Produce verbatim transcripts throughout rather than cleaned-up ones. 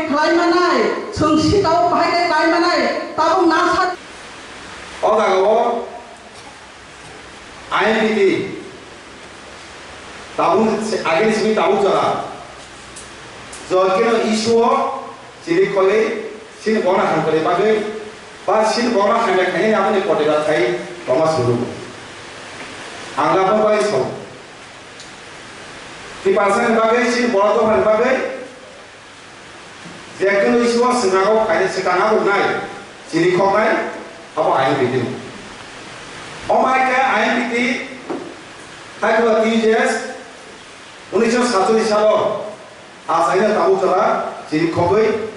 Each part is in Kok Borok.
Khlai manai, chwng sitao bahai khe khlai manai, tabuk na sa. O jaga o I M P T tabuk se-, agini simi tabuk jora. Jor keno issue o chiri khogwi sini bona hamkari bagwi ba sini bona hamya khainani aboni kotira khai tongma suru. Ang lapor bai so. Tiprasa ni bagwi sini bona dophani bagwi je kunu issue o swkang o khainai swkang o rwnai chiri khoknai abo I M P T. O mai khe I M P T hai khe T J S Unisho satcholish salo achaino tabuk jora chini khogwi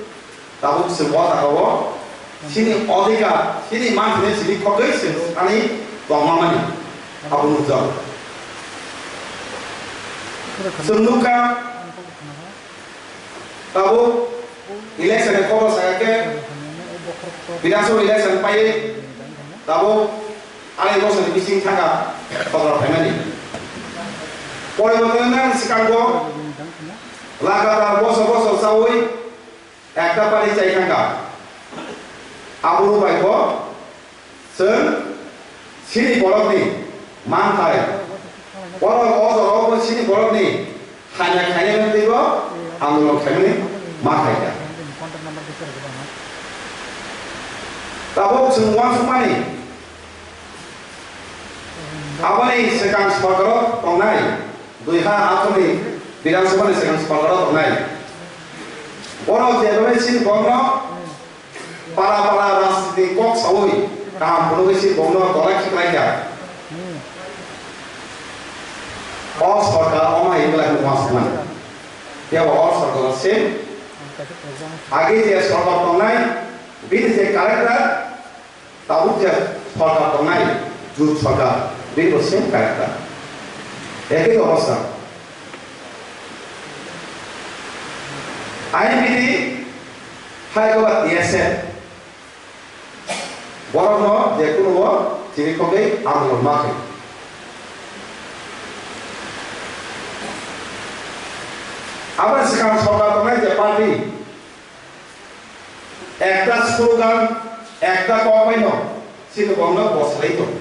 tabuk se bo jaga o chini odhikar, chini manthini chini khogwi se ani tongma mani abo nukjak. Chwng nukha tabuk election ni khobor saka khe Bidhan Sabha election pai tabuk Arai bosor ni bising thangkha khobor phaimani. Poriborton nang swkango lagatar bosor bosor chawi ekta party chai thangkha. Aboni bai bo chwng chini borokni manthai, borok o jorao bo chini borokni Hamya khainai no twibo andolon khaimani ma khaikha. Tabuk chwng uansukmani aboni swkang sorkaro tongnai, dui ha athomni Bidhan Sabha ni swkang sorkaro tongnai. Borok jebai chini borokno Para para rajniti kok sawi kaham phunugwi si bongno tola khiklaikha. O sorkar oma hinglai hwnma swngnai. Phiya bo o sorkar se age je sorkar tongnai, bini je character, tabuk je sorkar tongnai, jut sorkar, bini bo same character. Ekhi obostha. I M P T hai ko ba T S F. Borokno je kunubo chini khogwi andolon ma khe. Aboni swkang sorkar tongnai je party, ekta slogan, ekta kok bai no chini bongno bosrwi tongo,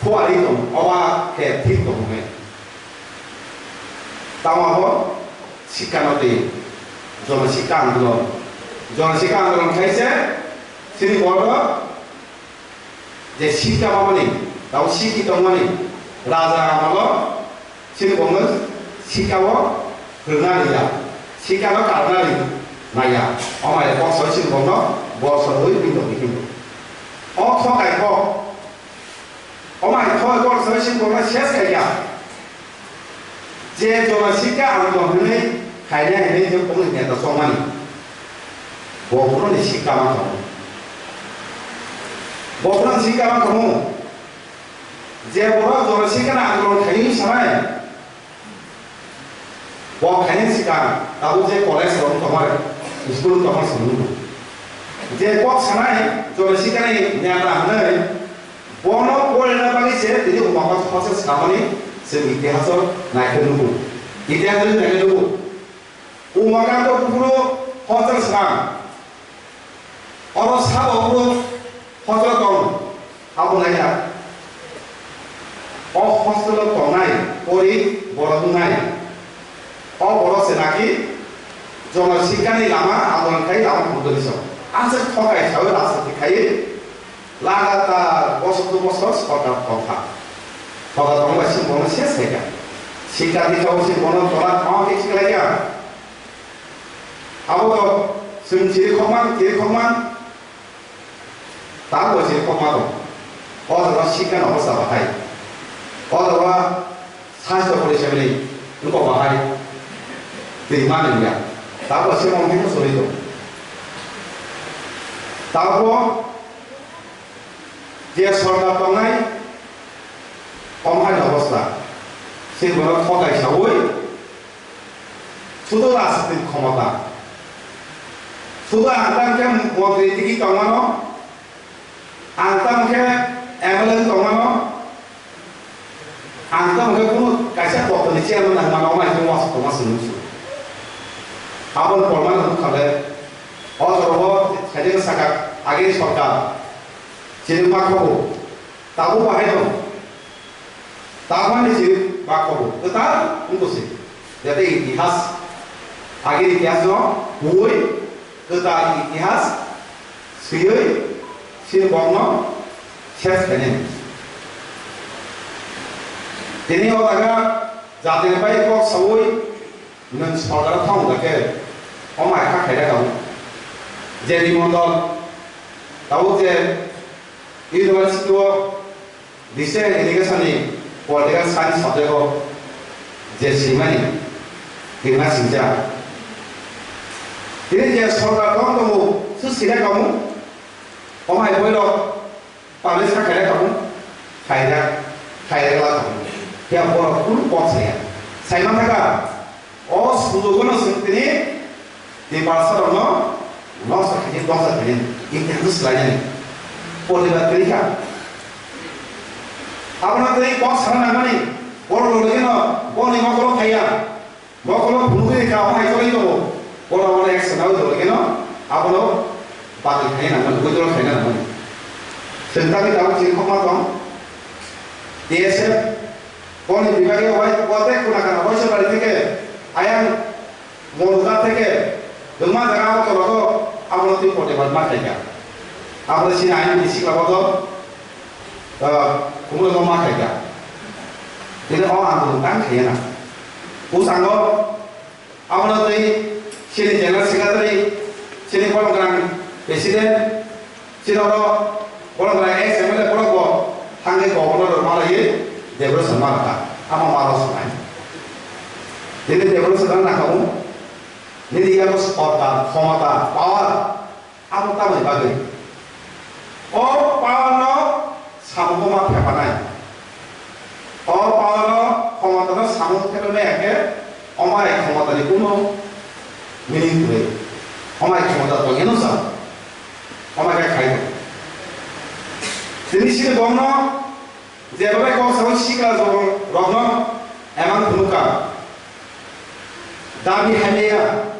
khuarwi tongo, oba khe thik tongo hwnwi. Tamo abo sikka no twi, jono sikka andolon, jono sikka andolon khai se chini borok je sikka mamani, tamo sikki tongmani raja amalo chini bongno sikka o rwna rwya, sikka no karna rw naya, omai kok soi chini bongno bosor hui bini tongwi hinwi. O thokai kok, omai thokai kok soi chini bongno ses khaikha. Je jora sikka andolon hwnwi khainai hwnwi je bongni neta chongmani, bo borokni sikka ma tongo. Bo borokni sikka ma tongo. Je borok jora sikka andolon khainai sanai, bo khainai sikka tabuk je college rok tongmani, school tongmani se nukgo. Je kok sanai jora sikka ni neta hwnwi, Bono porina bagwi se tini umakot hosa swnamani chwng itihaso naikhe nugo. Itihaso naikhe nugo. Umakot buphuru hosa swnam. Oro sabo buphuru hosa tong. Abo naikha. O hostel-o tongnai pori borok wngnai. O borok se naki jono sikkani lama andolon khai lama purdoni song. Aswk thokai sawi rajniti khai Lagatar bosor to bosor sorkar tongkha. Sorkar tongba sini bono se saikha. Sikka dikha bo sini bono tola tong ke khiklaikha. Abo to chwng chiri khokma, chiri khokma. Tamo chiri khokma to. O jaga sikka no bwsa bahai. O jaga Sasthya porisemni wngkok bahai twi manliya. Tabuk se mom hino sori tong. Tabuk je sorkar tongnai, omo hai obostha. Se bono thokai sawi, sudu rajniti khomota. Sudu ang tang khe montri tigi tongmano, ang tang khe M L A tongmano, Ang tamo khe kunu kaisa koktwni chairman nang mano, omo hai khe wasuk tongma chwng nusu. Aboni porman wngkha le, o jorao khaijak saka agini sorkar chini ma khobo tabuk bahai no tabani chini ma khobo kwtal wngkha se, jate itihas, agini itihas no huwi kwtal itihas swiwi chini bokno ses khainai. Tini o jaga jatini bai kok sawi nwng sorkar thang dakhe, o mai kha khaida kau. Je Rimondol, tau je university o Bise education ni political science subject o je simani tirna sinja. Tini je sorkar tong tongo, su sina kamu, omai boilo publish kha khaida kamu, khaida, khaida la kamu. Ya boro kunu kok saya. Saima thaka, o sujogo no sing tini Tiprasa rokno noksa khaini, noksa khaini, interview swlainani. Poribar kwrwi kha. Abono tei kok sana nangmani, borok rwgwino boni mokolo phaiya. Mokolo phunugwi kha, omo hai choli tongo. Borok abono action nawi rwgwino abono batil khaina nangmani, withdraw khaina nangmani. Chwng tangwi tabuk chini kokma tong. T S F boni bibagwi wai, wate kuna kana waisa bari theke ayang Murga theke, duma jaga o tologo, abono twi pote bar ma khaika. Abono sini aini bisi sikla bodo, ah, kumui bo ma khaika. Tini o ang tang khaiya na. Bwskango, abono twi sini general secretary, sini kolom gwnang president, Chini oro borok bai ex M L A borok bo thangwi governor rok malaiwi decoration ma rwkha. Amo ma rw sanai. Tini decoration rwna kha o. Nini yago sorkar, khomota, power, abo tamoni bagwi. O power no samungo ma phepanai. O power no, khomota no samung phepai maya khe, omai khomota ni kuno meaning kwrwi. Omai khomota tong eno sa. Omai khe khai tong. Tini sini bongno, je babai kok sawi sikla jong rokno emang phunukha. Dabi hamya.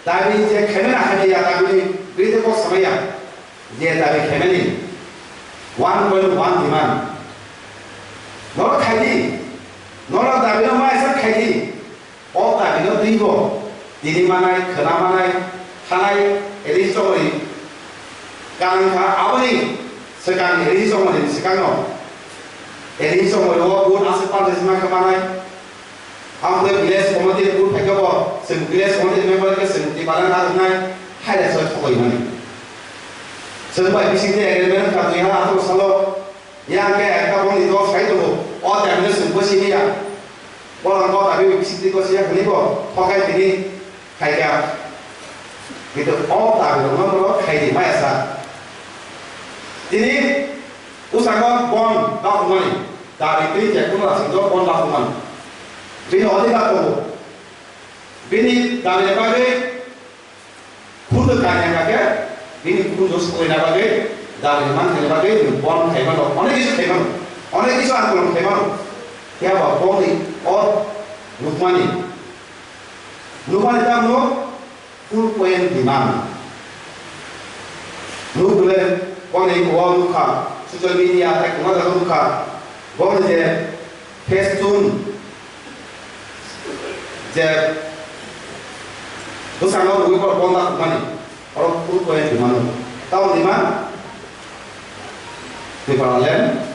Dabi je khaimani ahadi ya, dabi ni bini kok samaya. Je dabi khaimani one point one demand. Noro khaidi, noro dabi no maisa khaidi. O dabi no twibo, tini manai, khwna manai, thanai, rejistry kanangkha aboni swkang rejistry swkang no. Rejistry o vote aswk percent ma khe manai. Ang khe village committee ni bul phaikhe bo, chwng village committee ni member khe chwng twi balai na wngnai, hai da soi thogoi mani. Chwng bai bising twi agreement kha twi ha athro salo, yang khe ekta boni dol sai tongo, o time no chwng bo simi ya. Bo rang bo dabi bising twi ko siya khani bo, thokai tini khai kha. Kintu o dabi rok no bo khai di maya sa. Tini Bwskango bon dakhumani, dabi twi je kuno aswk jok bon dakhumani. Bini odhikar tongo. Bini dabini bagwi khunju kanya kha khe, bini khunju sokoina bagwi, dabini manthani bagwi bon khaimano, onek kisu khaimano, onek kisu andolon khaimano. Phiya ba boni o nukmani, nukmani tamo Full point demand. Nuk bole boni wall nukha, social media tei kwma jaga nukha. Boni je phase tun je bwskango rwui borok bonda khukmani, oro full point demand. Tamo demand Tipraland.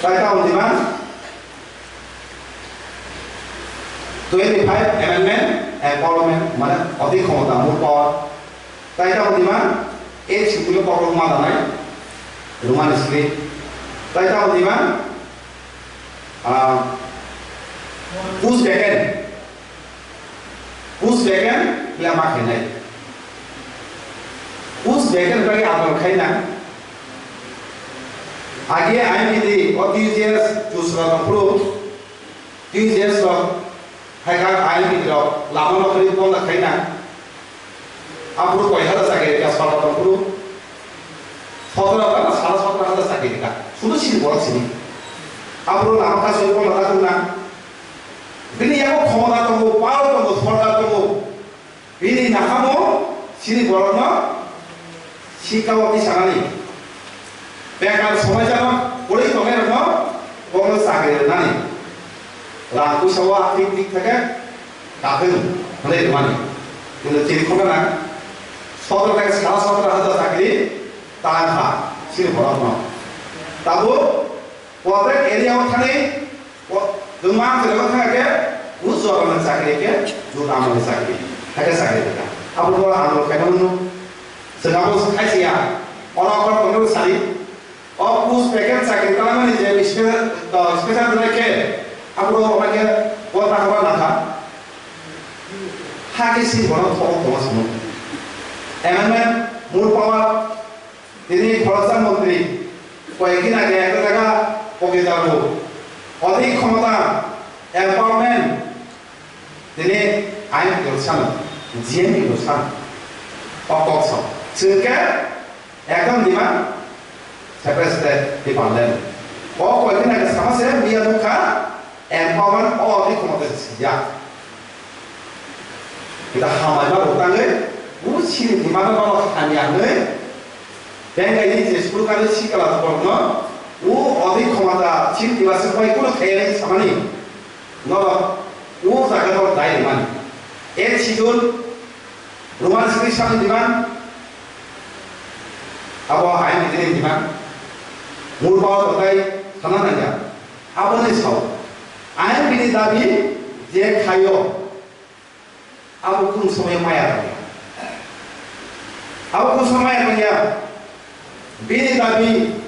Tai tamo demand Twenty five amendment and parliament, mane oti khomota, mul power. Tai tamo demand, eight schedule kokrok ma danai, Roman script. Tai tamo demand, ah, post vacant. Post vacant le ma khainai. Post vacant bai abang khaina. Age I M P D o T G S jusra tongphuru, T G S rok hai kha I M P D rok lama no khri ponda khaina. Aphuru koi hajar chakri ka sorkar tongphuru. Sotoro ka na sara sotoro hajar chakri ka. Sudu sini borok sini. Aphuru lama ka soi ponda ta tongna. Bini yago khomota tongo, power tongo, sorkar tongo. Hakamo chini borokno sikao tisanani, bekar somaijano kwrwi tongnairokno bono chakri rwnani, rang puisa o akhrik dik theke kathwng hwnwi rwmani. Kintu chini khoroknang sotoro theke sara sotoro hajar chakri tangkha chini borokno. Tabuk Kotek area o thani, o, juma ang jora thang ke, u jora na chakri ke, ju tamo ni chakri, thake chakri ka. Abo to ang lo kaino no, sengabo khai siya, oro oro kono sari, o pus packet chakri ta mani je special, to special dry ke, abo to o ke, o ta ko na ka. Ha ke si bono to to sunu. Amendment, more power, Tini khoroksa montri, koyekdin age ekta jaga poke jago. Odhik khomota, empowerment, tini ain kilosan, G M kilosan, o kok sa. Chwngke ekdom demand, separate state department. O koyekdin age sama se miya nukha, empowerment o odhik khomota se sijak. Kita hamai ma rok tangwi, bu sini di mana ma hamya ngai. Bengai ni je school kali sikala borok no, u odi khomata chini di basa bai kuno thayai samani. No, u jaga no dai mani. E sidul, Roman script sami diman, abo ain ni diman. Murba to tai sana nangya. Abo ni sao. Ain bini dabi je khayo. Abo kung samaya maya tangya. Abo kung samaya tangya. Bini dabi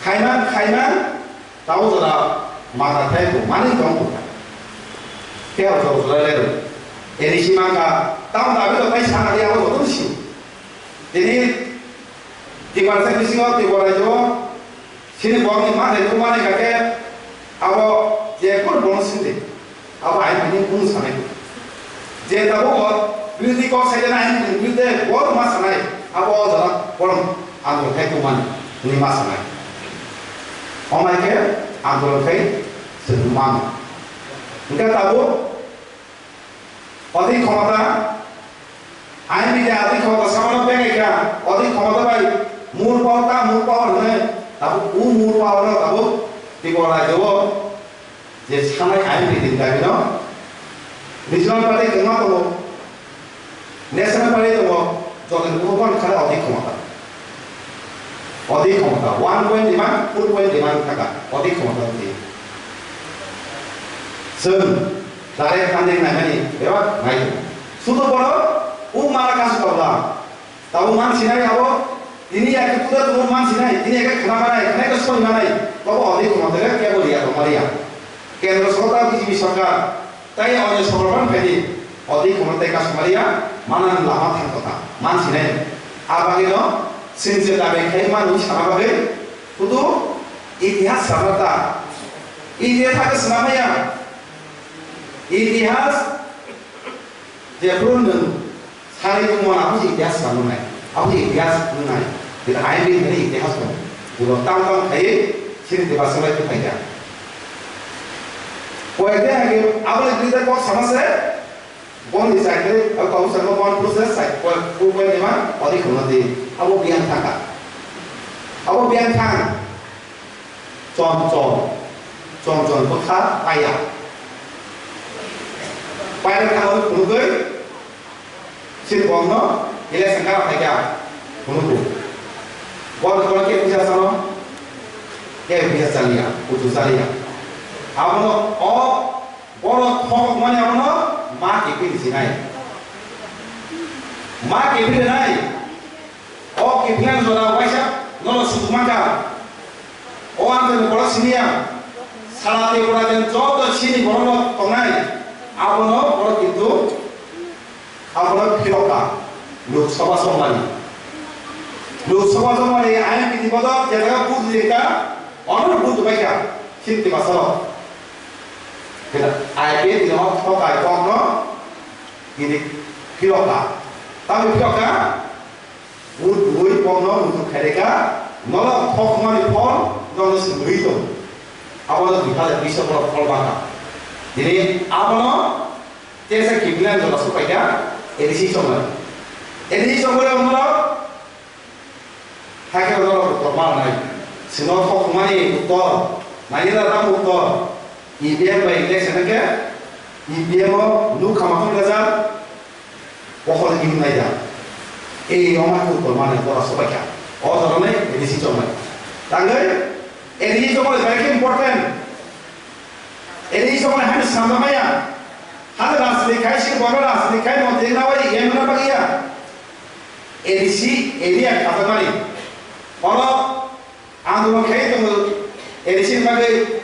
khaimang khaimang tau jora mata thai ko mani tong ko. Khe abo jora jora lero. Eri si mangka tau dabi to tai sana dia abo joto si. Tini Tiprasa bisingo Tripura rajyo Sini borokni manthai nukmani kake abo je kunu borokno sindi. Abo ain bini kunu sanai. Je tabuk o biruti kok saijana ain bini biruti borok ma sanai. Abo o jora borok andolon khai tongmani hwnwi ma sanai. Omai khe andolon khai chwng mano. Hwnkhe tabuk Odi khomota, ain bini odi khomota samano bengai kha, odi khomota bai mur power ta mur power hwnwi, tabuk u mur power no tabuk Tripura rajyo o je sanai ain bini dabi no regional party kwbangma tongo, national party tongo, joto ni bukhuk phano khana odi khomota. Odi khomota, one point demand, four point demand thaka, odi khomota di. Chwng direct funding naimani bebak nai tongo. Sudo borok, u mara kasu tabla. Tabo man sinai abo, tini ya ke puda tumo man sinai, tini ya ke khana manai, khana ke soi manai, tabo odi khomota ke kebo liya to maria. Kendro sorkar, B J P sorkar, Tai onyo sokorban phaidi, odi kono tai kasumariya, manan lama thang kota, man sinai. Abagino, sinse dabe khai manu sana bagwi, hudu itihas sana ta. Itihas hake sana maya. Itihas, jephru nwng Sari tongmani abo se itihas swnamnai, abo se itihas wngnai. Jeta I M P ni itihas tongo. Jeba tang tang khaiwi sini deba swlai tongphaikha. Koyekde hake aboni duita kok sama se, boni side abo kabu saka one process side, koi, koi, koi nima, odi khulna di. Abo biyang thangkha. Abo biyang thang. Chom chom, chom chom bwkha paiya. Paina thangwi phunugwi sini bomno election kara phaikha phunugo. Bor bor ke puja sano, ke puja chaliya, puja chaliya. Abono o Borok thok mani abono ma kiphil sinai. Ma kiphil nai. O kiphilna jora waisa nono sukuma ka. O ang borok siniya. Sara te bora den joto sini borok tongnai. Abono borok kintu Abono phiroka Lok Sabha songmani. Lok Sabha songmani ayang bini bodol je jaga vote rijekha, onono vote baikha, sini basalo. Kena I P F ni hok thokai kokno bini phiroka. Tamo phiroka, vote bui kokno mutu khaireka, nolo thokmani phol, nolo sumui tong. Abono dui hajar bish o phol bangkha. Dini abono Tesa kiphilna jora supaikha, A D C chonglai. A D C chonglai wngmano, hakhe wngmano uttor ma nai. Sino thokmani uttor, nai da tam uttor. E V M bai election khe, E V M o nuk khama thok da jang, pohor im nai da. Ei oma uttor ma nai, bora sobai kha. O dhorone A D C chonglai. Tangwi A D C chonglai bai khe important. A D C chonglai hani samjamaya. Hano rajniti khai, si bono rajniti khai, montri na bai, M L A na bai ya. A D C area khajakmani. Oro andolon khai tongo A D C ni bagwi,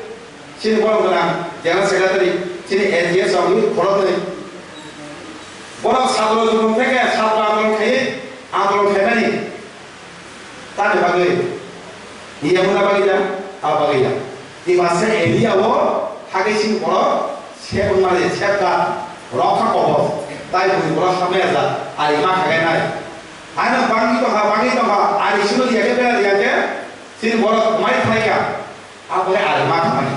chini borok gwnang General Secretary, chini A G S rok ni khoroknwi. Borok satro jubon theke satro andolon khai, andolon khaimani. Tani bagwi, iya muna bagwi da, a bagwi da. Tiprasa area o hagwi sini borok sebung mani sebka rokha kobo, tai bui borok hamya ja, ari ma khagai nai. Ano bangwi tongkha, bangwi tongkha, ari sino liya khe bera liya khe, sini borok mai khaika, a bagwi ari ma khamani.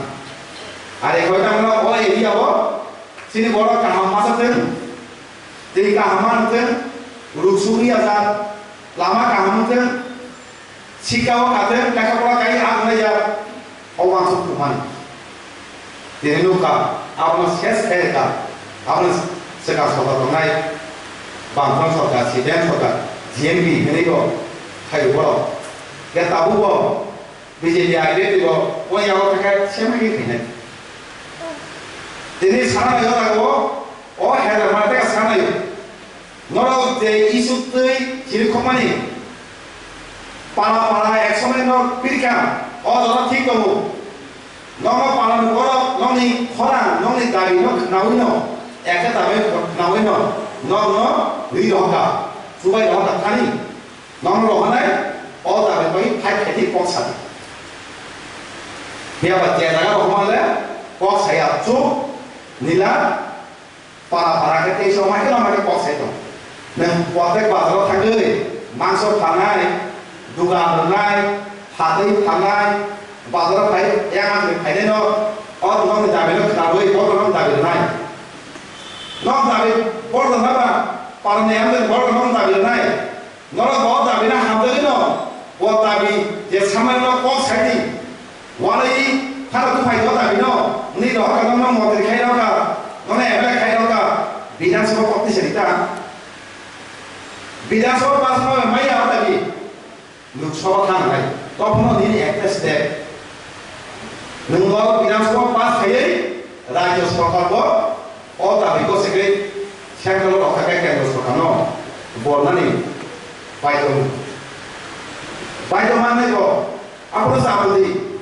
Ari khoi tangno o area o, sini borok kaham masa thung, tei kaham ma thung, ruk sugri ya ja, lama kaham thung, Sika o katheng lekha pora kai ang nai ya, o wansuk tumani. Tini nukha, abono ses khe ka, abono swkang sorkar tongnai, Bangphang sorkar, C P M sorkar, G M P hinwi bo khai borok. Khe tabuk bo B J P I D bo o yago thangkhe sema khe khainai. Tini sana nai o jaga o, o heda mate ka sana nai o. Norok je isuk twi chirikhokmani para para ek somoi norok pirkha, o jora thik tongo. Nokno para ni borok nokni khorang, nokni dabi no khnaui no, ekhe dabi khnaui no, nokno ri rohka, chubai rohka thani, nokno rohonai, o dabi bai phai khaidi kok sadi. Phiya ba je jaga rohoma le kok saya chuk nila. Para para khe tei song hai kheno hai khe kok sai tong. Nwng protek bazar o thangwi mangso phanai, dugan rwnai, hatwi phanai, bazar o phai yang ang phainai no, o nokni dabi no khnaui bo nokni dabi rwnai. Nok dabi bor rwna ba, para ni ang bor nokni dabi rwnai. Norok bo dabi no hamjagwi no, bo dabi je samani no kok sai di. Walai phano buphai do dabi no, ni rohor ka no montri khai rohor ka, nono M L A khai rohor ka, Bidhan Sabha kok twi sari ta. Bidhan Sabha pass ma maya o dabi, Lok Sabha thang nai, tophuno nini ekta step. Nwng o Bidhan Sabha pass khaiwi Rajya Sorkar bo o dabi ko segwi central rok kha khe Kendra Sorkar no bornani baidong. Baidong manwi bo aphuru sa bwdi.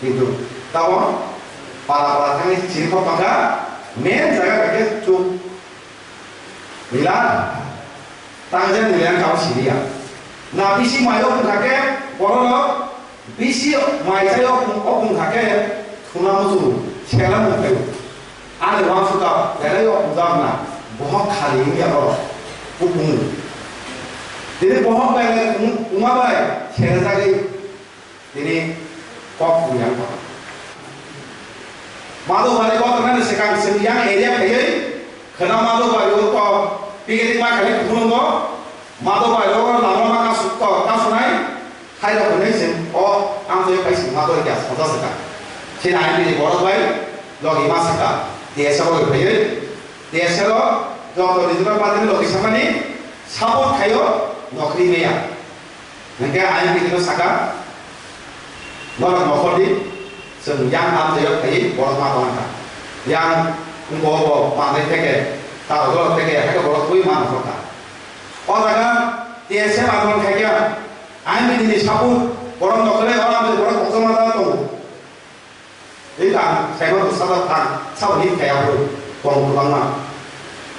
Kintu tamo para para thangwi chiri kok tongkha, main jaga khe chuk. Nila, tangjak nila kau siriya. Na bisi mai o bwkha khe borok no bisi mai chai o bwkha khe thuna muchungo, sela mung khaio. Ani wansukha belai o bwjak na bohok khali wngya borok bupung. Tini bohok bai bai wngma bai sela jagwi. Tini kok twi yang kok. Madu bari kok tangani sekang seng yang area phaiwi khena madu bari o kok picnic ma khali khulungo. Madu bari o lama ma kasu kok kasunai. Hai rok hwnwi seng o ang twi pai seng madu ya saja seka. Sini I P ni borok bai logi ma seka. Dia sa bo phaiwi. Dia sa ro joto ni jora pa tini logi samani support khaio nokri meya. Hingke ayang bini no saka, norok nokhor di, chwng yang ham jayok khai borok ma tong kha. Yang wngko bo manai theke, taro borok theke, haikhe borok twi ma nokhor kha. O jaga T S F andolon khaikhe, ayang bini ni sapung borok nokhorle, o lamjai borok koktwma da tongo. Tei ang saimano sajak thang, sabo ni kaya bo tong kwbangma.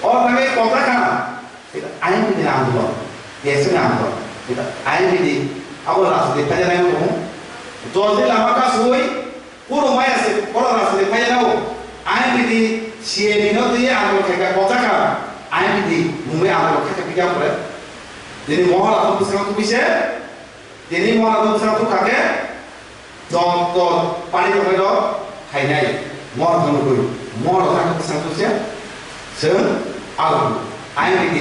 O thangwi kok jakha, tei ayang bini andolon, T S F ni andolon, tei ayang bini abo rajniti phajanai wng. Jodi lama kasui, kunu maya se, oro rajniti phajanai wng. Ayang bini C A B no twi andolon khaikha kok jakha, ayang bini mungwi andolon khaikha bikya pore. Tini mohor atum bwskango tubui se, Tini mora no bwsang thuk kha khe, dok dok pani tongnairok phainai. Mora no nugui, mora no thang bwsang thuk se, chwng Ang, I M P T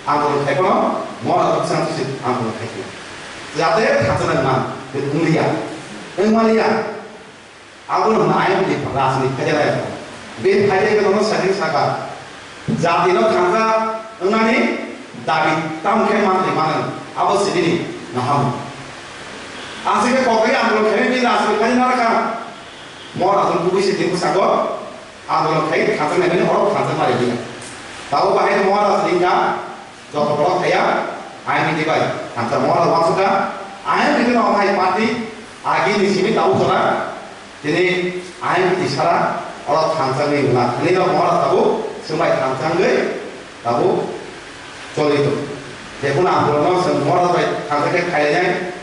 andolon khai phano, Maharaj bwsang sisi andolon khai phano. Jate thansa nang man, be wng liya, wng man liya. Abo no I M P T rajniti khaijak lai. Be khaijak no sakni saka. Jati no thansa wngnani dabi tam khe man ni mano. Abo sibini naham. Asike kokri andolon khai ni rajniti khaijak nang kha. Maharaj bwsang sisi bwskango. Andolon khai thansa nai mani oro thansa mari dia. Tabo bahai Maharaj ringka, joto borok thaya, I M P T bai thansa Maharaj wansukha, I M P T no hai party agi ni simi tabo jora, tini I M P T sara oro thansa ni wngna, tini no Maharaj tabo swmai thansa wngwi tabo choli to. Jekunu andolon no swng Maharaj bai thansa khe khainai,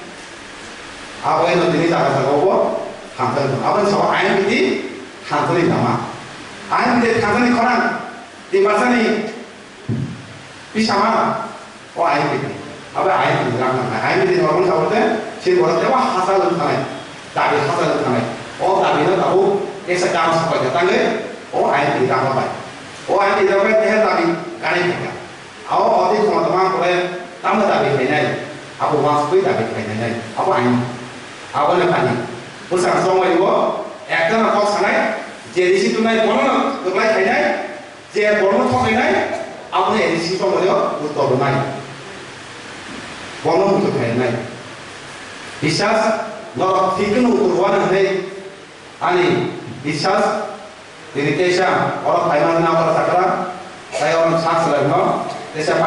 abo eno tini jaga jaga obo thansa wngkha. Abo ni sabo I M P T thansa ni lama. I M P T thansa ni khorang, Tiprasa ni pisama, o I M P T. Abo I M P T rang nang, I M P T ni orong sabo te, sini borok tebo hasa lung thanai, dabi hasa lung thanai. O dabi no tabo kesa kam sapai kha tangwi, o I M P T rang bai. O I M P T rang bai, teher dabi gari kha. Abo oti khoma tama pore tamo dabi khainai, abo wansukwi dabi khainai, abo ain. Abo le pani. Bwsang songwai o ekta no kok sanai, je risi tunai bono no kwplai khainai, je bono thoknai, abo ni risi songwai o uttor nai. Bono mutu khainai. Bisas norok thik no uttor wana hwnwi ani bisas tini teisa oro phaimani nang oro sakra, tai oro sak selai no, teisa